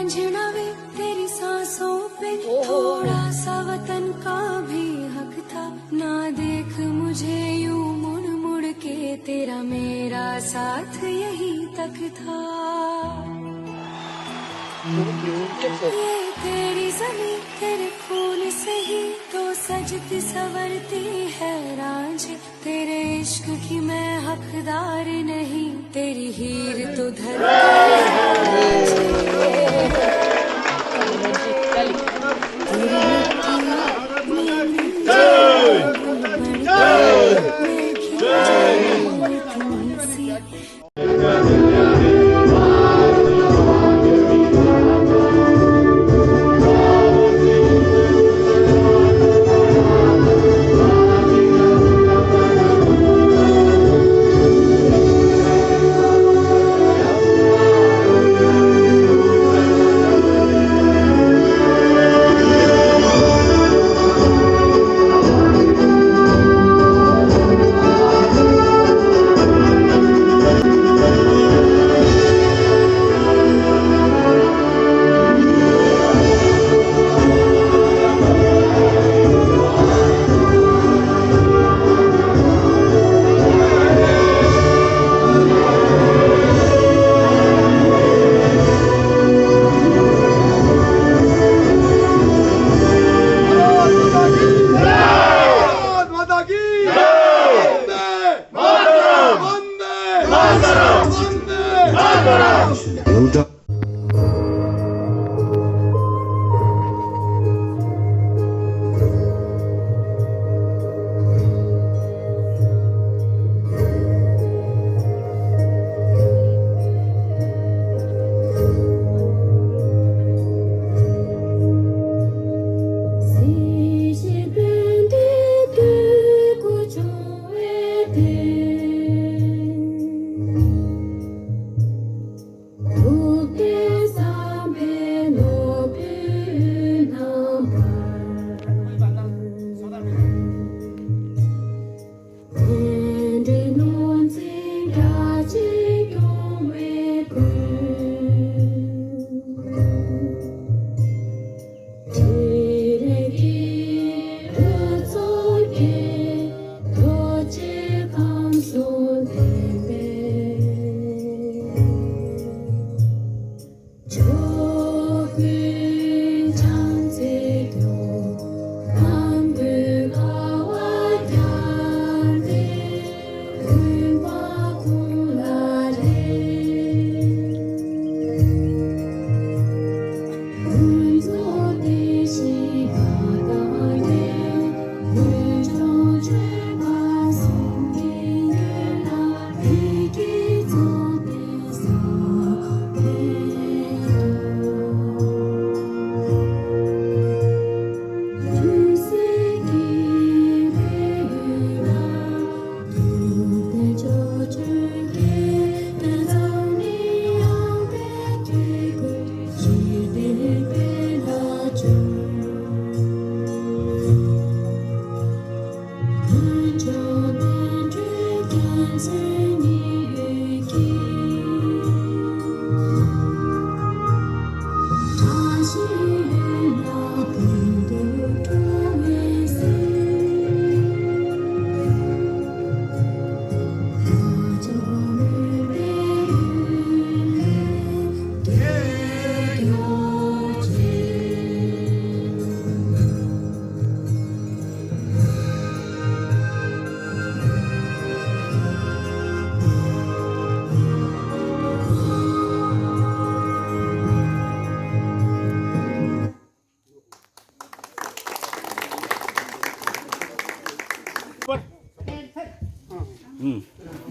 समझना वे तेरी सांसों पे थोड़ा सा वतन का भी हक था। ना देख मुझे यूं मुड़ मुड़ के, तेरा मेरा साथ यही तक था। ये तेरी ज़मीं तेरे खून से ही तो सजती संवरती है रांझ। तेरे इश्क की मैं हकदार नहीं, तेरी हीर तो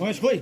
महेश भाई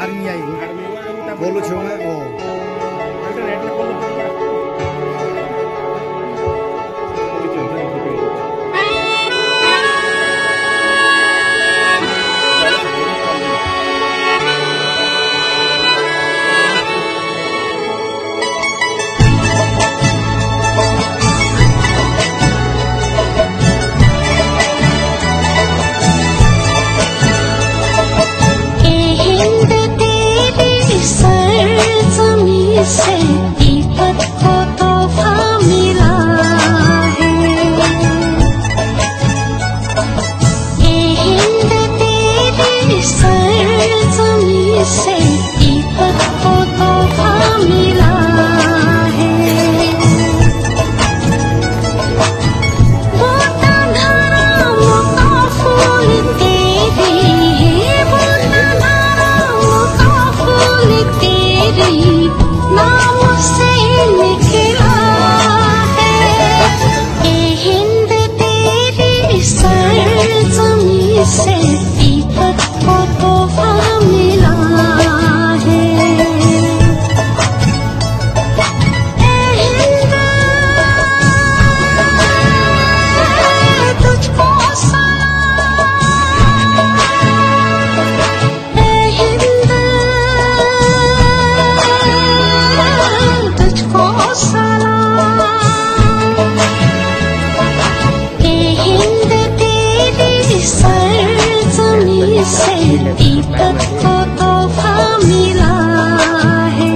आर्मी आई আর মেয়ে ওটা बोलो छो में ओ এটা রেড করলো से दीपक को तोहफा मिला है ये हिंद तेरी सरजमीं से दीपक को तोहफा मिला है वो तन्हाओं का फूल तेरी है वो तन्हाओं का फूल तेरी नाम से निकला है ये हिंद तेरी सरजमीं से दीपक को तोहफा मिला है ए हिंद तुझको सलाम ए हिंद तुझको सलाम ये हिंद तेरी सरजमीं से दीपक को तोहफा मिला है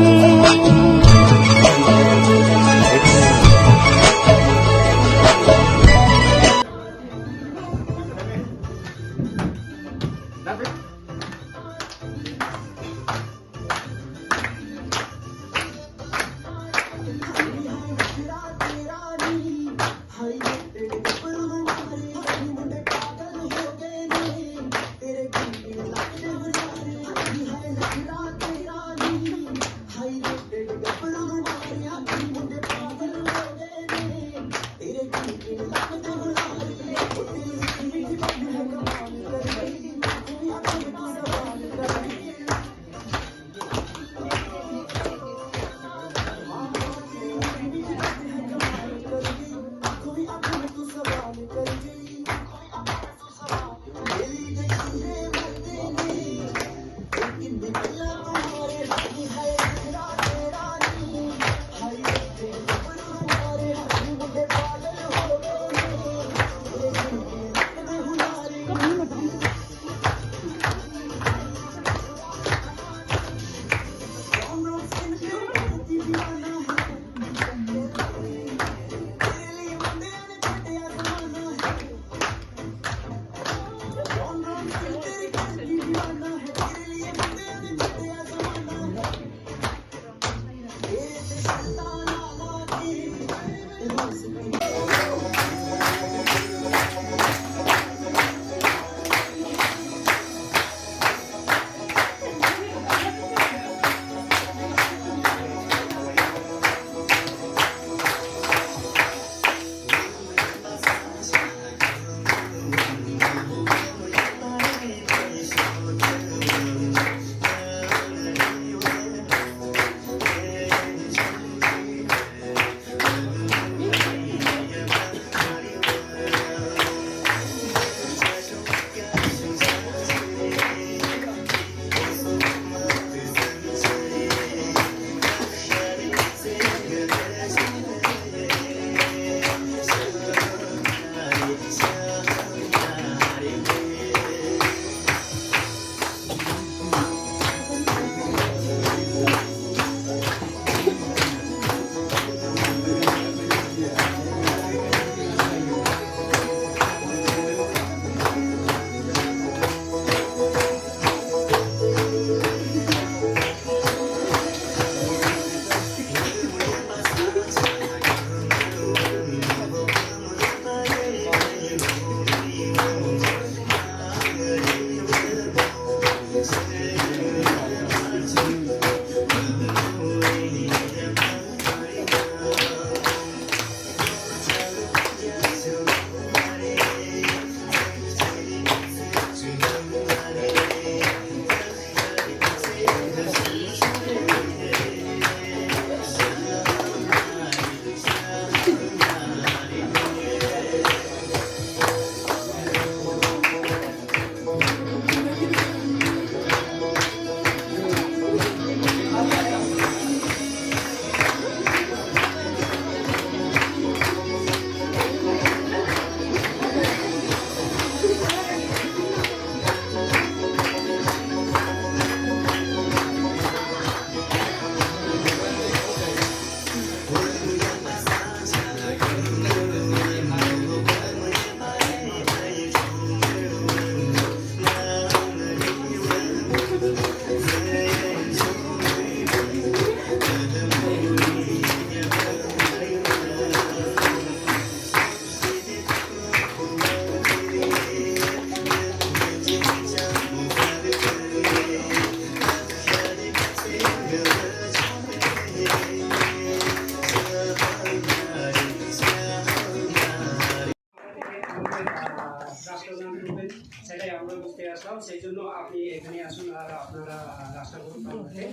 সেই জন্য আপনি এখানে আসুন আর আপনারা রাস্তা করুন আমাকে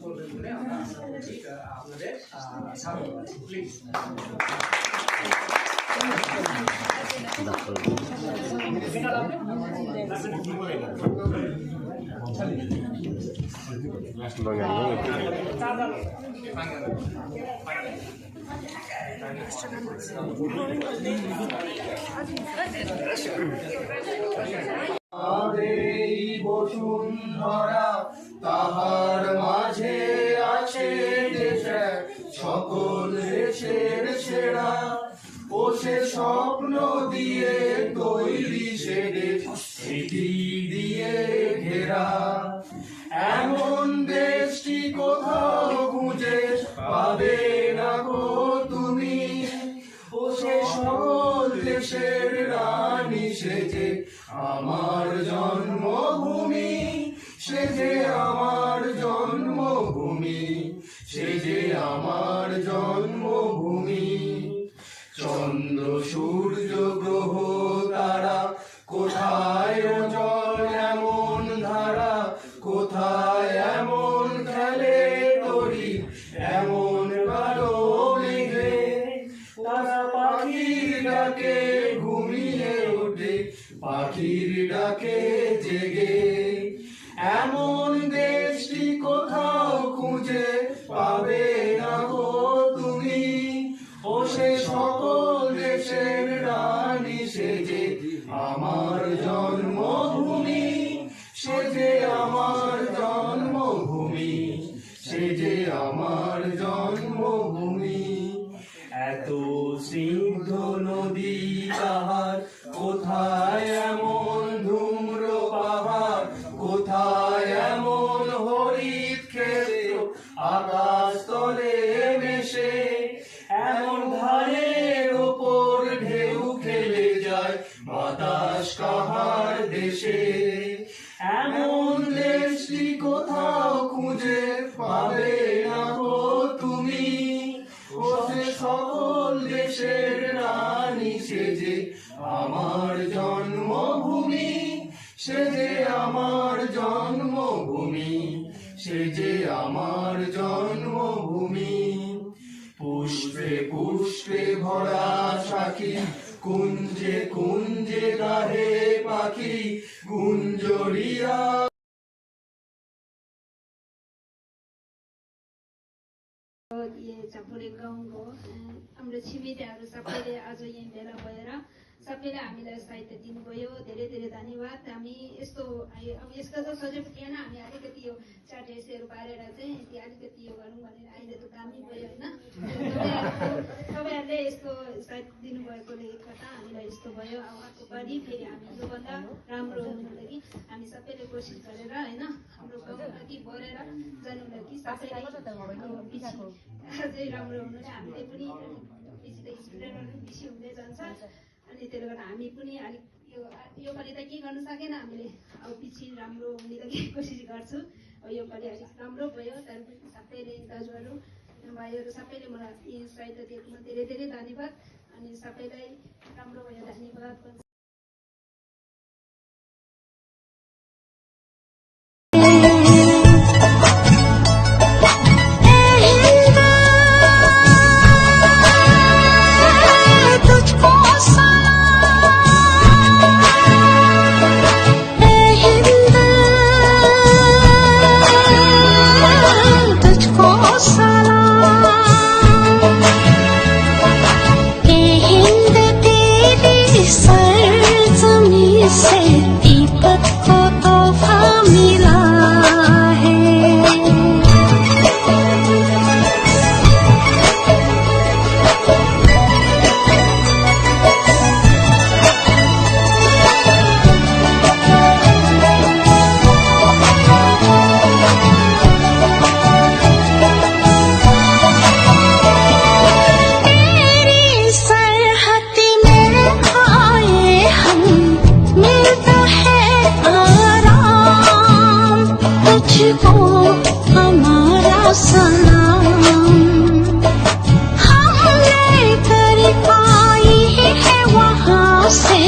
করবেন বলে আমরা আশা করছি আপনাদের স্বাগত আছি প্লিজ এই বসুন্ধরা তাহার মাঝে আছে দেশের সকল দেশের সেরা ও সে স্বপ্ন দিয়ে তৈরি সে দেশ স্মৃতি দিয়ে ঘেরা এমন দেশটি কোথাও খুঁজে পাবে না গো তুমি ও সে সকল দেশের রানী সেজে আমার জন্মভূমি সে যে আমার জন্মভূমি সে যে আমার জন্মভূমি চন্দ্র সূর্য গ্রহ তারা কোথায় জল এমন ধারা কোথায় এমন খেলে তরি এমন কালো মেঘে তারা পাখির ডাকে ঘুমিয়ে ওঠে পাখির ডাকে জেগে এমন দেশটি কোথাও খুঁজে পাবে না গো তুমি ও সে সকল দেশের রানী সেজে আমার জন্মভূমি সে যে আমার জন্মভূমি সে যে আমার জন্মভূমি এত স্নিগ্ধ নদী তাহার কোথায় এমন ধূম্র পাহাড় কোথায় এমন হরিত ক্ষেত্র আকাশ তলে মেশে এমন ধারের ওপর ঢেউ খেলে যায় বাতাস কাহার দেশে এমন দেশটি কোথাও খুঁজে পাবে না গো তুমি ও সে সকল দেশের রানী সেজে আমার জন্মভূমি সে যে আমার জন্মভূমি সে যে আমার জন্মভূমি পুষ্পে পুষ্পে ভরা সাখী কুঞ্জে কুঞ্জে গাহে পাখি গুঞ্জরিয়া यो झपुरे गाउँको हाम्रो छिमेकीहरू सबैले आज यहाँ भेला भएर सबैले हामीलाई साहित्य दिनुभयो धेरै धेरै धन्यवाद हामी यस्तो अब यसको त सजिलो थिएन हामी अलिकति यो चाट एसेहरू पारेर चाहिँ यति अलिकति यो गरौँ भनेर अहिले त कामै भयो होइन तपाईँहरूले यस्तो साहित्य दिनुभएकोले एकपल्ट हामीलाई यस्तो भयो अब अर्को पालि फेरि हामी योभन्दा राम्रो हुनुको लागि हामी सबैले कोसिस गरेर होइन हाम्रो गाउँ अघि बढेर जानुको लागि सबैलाई अझै राम्रो हुनुले हामीले पनि पछि त स्टुडेन्टहरू बेसी हुँदै जान्छ अनि त्यसले गर्दा हामी पनि अलिक योपालि त के गर्न सकेन हामीले अब पछि राम्रो हुने त के कोसिस गर्छु अब योपालि अलिक राम्रो भयो तर सबैले दाजुहरू भाइहरू सबैले मलाई यो साहित्य दिएकोमा धेरै धेरै धन्यवाद अनि सबैलाई राम्रो भयो धन्यवाद भन्छ हमारा सलाम हमने कर पाई है वहाँ से